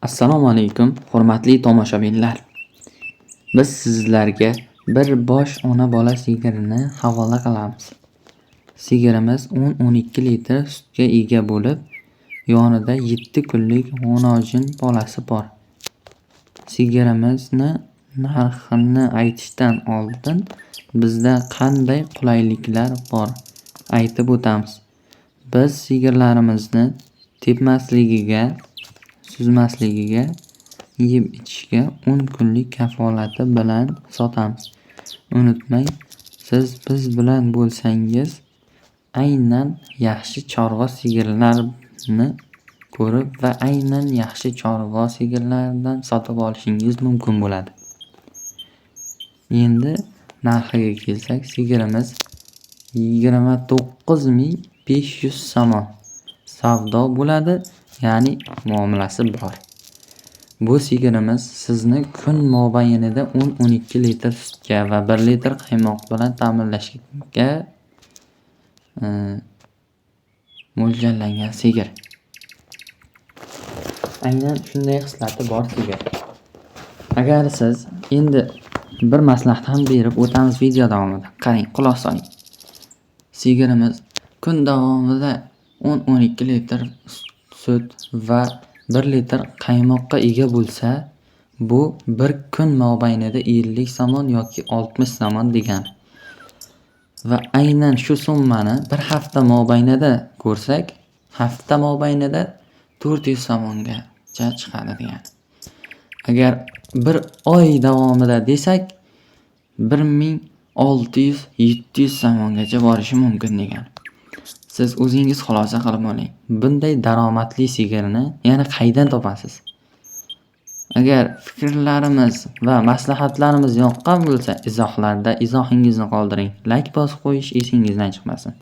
Assalomu alaykum, hurmatli tomoshabinlar. Biz sizlarga bir bosh ona bola sigirini havola qilamiz. Sigirimiz 10-12 litr sutga ega bo'lib, yonida 7 kunlik g'unojin bolasi bor. Sigirimizni narxini aytishdan oldin bizda qanday qulayliklar bor aytib o'tamiz. Biz sigirlarimizni tepmasligiga, suzmasligiga, yeb ichishga 10 kunlik kafolati bilan sotamiz. Unutmang, siz biz bilan bo'lsangiz, aynan yaxshi chorva sigirlarni ko'rib va aynan yaxshi chorva sigirlardan sotib olishingiz mumkin bo'ladi. Endi narxiga kelsak, sigirimiz 29 500 somon savdo bo'ladi, ya'ni muomalasi bor. Bu sigirimiz sizni kun mobaynida 10-12 litr sutga va 1 litr qaymoq bilan ta'minlashga mo'ljallangan sigir. Aynan shunday xislati bor sigir. Agar siz endi bir maslahat ham berib o'tamiz video davomida. Qarang, quloq soling. Sigirimiz kun davomida 10-12 litr sut va 1 litr qaymoqqa ega bo'lsa, bu bir kun mobaynida 50 somon yoki 60 somon degani. Va aynan shu summani bir hafta mobaynida ko'rsak, hafta mobaynida 400 somongacha chiqadi degani. Agar bir oy davomida desak, 1600-700 somongacha borishi mumkin degani. Siz o'zingiz xulosa qilib oling. Bunday daromadli sigirni yana qaydan topasiz? Agar fikrlarimiz va maslahatlarimiz yoqqan bo'lsa, izohlarda izohingizni qoldiring. Layk bosib qo'yish esingizdan chiqmasin.